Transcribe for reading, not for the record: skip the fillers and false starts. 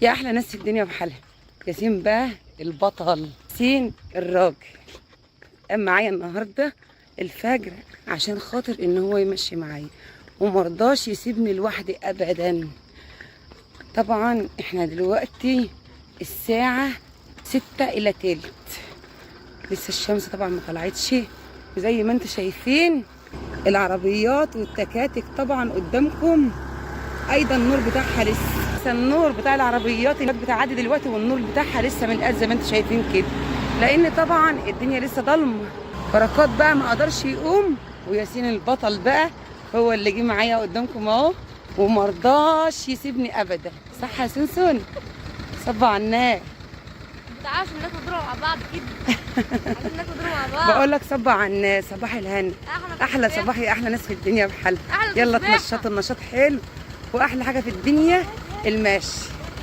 يا احلى ناس في الدنيا بحالها. ياسين بقى البطل، ياسين الراجل قام معايا النهارده الفجر عشان خاطر ان هو يمشي معايا ومرضاش يسيبني لوحدي ابدا. طبعا احنا دلوقتي الساعة 5:40، لسه الشمس طبعا ما طلعتش، وزي ما انتم شايفين العربيات والتكاتك طبعا قدامكم، ايضا النور بتاعها لسه، النور بتاع العربيات اللي بتعدي دلوقتي والنور بتاعها لسه من زي ما انتم شايفين كده، لان طبعا الدنيا لسه ضلمة. بركات بقى ما قدرش يقوم، وياسين البطل بقى هو اللي جه معايا قدامكم اهو ومرضاش يسيبني ابدا. صح يا سنسون؟ صب على النار. تعالوا عشان ناكل ذره مع بعض كده. عايزين ناكل ذره مع بعض. بقول لك صب على الناس، صباح الهنا، احلى صباح يا احلى ناس في الدنيا بحالها. أحلى يلا تصبيحة. تنشطوا، النشاط حلو، واحلى حاجة في الدنيا المشي.